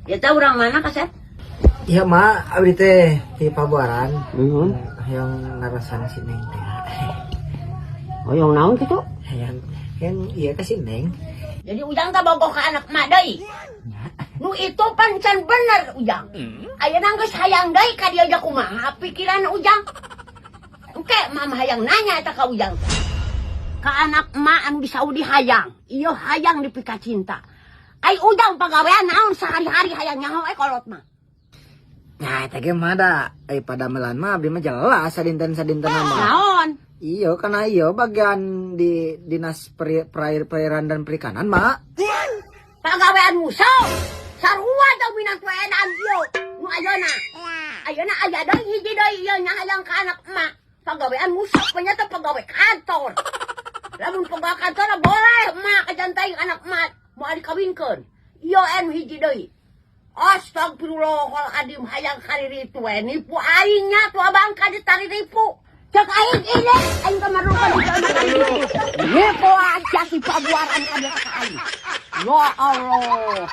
Ya tahu orang mana, Kasep? Iya, Mak, abdi teh di Pabuaran. Mhm. Yang narasan si Neng teh. Hoyong naon kitu? Hayang yang iya ke si Neng. Jadi Ujang teh bogoh ka anak emak deui. Nu itu pan can bener Ujang. Ayeuna geus hayang deui ka dieu aja, kumaha pikiran Ujang? Engke mama hayang nanya eta ka Ujang. Ka anak emak anu di Saudi hayang. Ieu hayang dipika cinta. Ai Ujang pagawean naon sehari-hari, hayang nyaho kolot mah. Nah, eta ge mah da ai padamelan mah abdi mah jelas sadinten-sadinten mah. Naon? Iya, karena iya bagian di Dinas Perairan dan Perikanan, Mak. Pagawean musuh. Sarua tau minantu edan ieu. Nu ayeuna. Ayeuna aya deui hiji deui ieu nya hayang ka anak emak. Pagawean musuh nya teh pagawe kantor. Lamun pagawe kantor boleh emak kajantain anak emak moal dikawinkeun. Ieu anu hiji deui. Astagfirullahaladzim, hayang kariritu we nipu aing nya tuh abang ka ditariripu. Cek aing ini, aing kamarukan di anak aing. Nipu aja si Pabuaran ka dia ka aing. Ya Allah.